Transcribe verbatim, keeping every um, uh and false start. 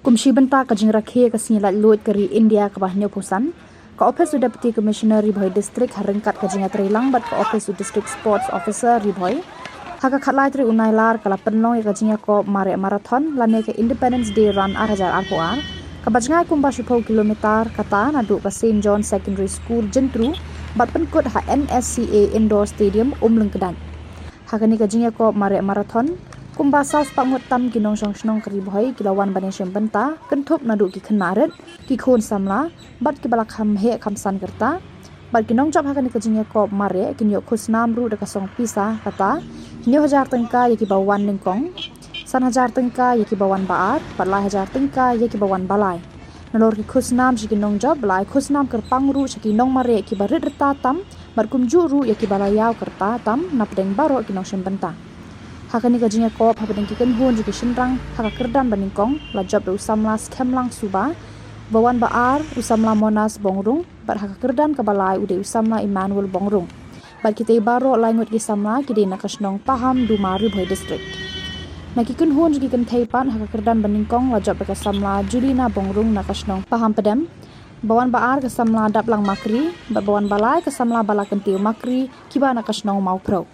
Kum shi bynta ka jingrakhe ka sngi laitluid ka ri India kaba hynñiewphew san, ka ophis u Deputy Commissioner Ri Bhoi District ha ryngkat ka jingïatreilang bad ka ophis u District Sports Officer Ri Bhoi, ha ka khatlai tarik u Nailar ka la pynlong ïa ka jingïakop mareh marathon lane ka Independence Day Run ar hajar arphew ar, kaba jngai kumba shiphew kilometer kata naduh ka Saint John Secondary School Jyntru bad pynkut ha N S C A Indoor Stadium Umlyngkdait. Ha kane ka jingïakop mareh marathon, kumba saw spah ngut tam ki nongshong shnong ka Ri Bhoi ki la wan ban ïashim bynta, kynthup naduh ki khynnah rit, ki khun samla, bad kiba la kham heh kham san ka rta. Bad ki nongjop ha kane ka jingïakop mareh kin ïoh khusnam ruh da ka song pisa kata, hynñiew hajar tyngka ïa kiba wan nyngkong, san hajar tyngka ïa kiba wan ba ar, bad lai hajar tyngka ïa kiba wan ba lai. Nalor ki khusnam sha ki nongjop, la ai khusnam kyrpang ruh sha ki nongmareh kiba rit rta tam, bad kumjuh ruh ïa kiba la ïaw ka rta tam napdeng baroh ki nongshim bynta. Ha kane ka jingïakop hapdeng ki kynhun jong ki shynrang ha ka kyrdan ba nyngkong la jop da u samla Skhemlang Suba, ba wan ba ar u samla Monas Bongrung, bad ha ka kyrdan kaba lai u dei u samla Emmanuel Bongrung. Bad kitei baroh lai ngut ki samla ki dei na ka shnong Paham Duma Ri Bhoi District. Na ki kynhun jong ki kynthei pat ha ka kyrdan ba nyngkong la jop da ka samla Julina Bongrung na ka shnong Paham Pdem, ba wan ba ar ka samla Daplang Makri, bad ba wan ba lai ka samla Balakyntiew Makri kiba na ka shnong Mawphrew.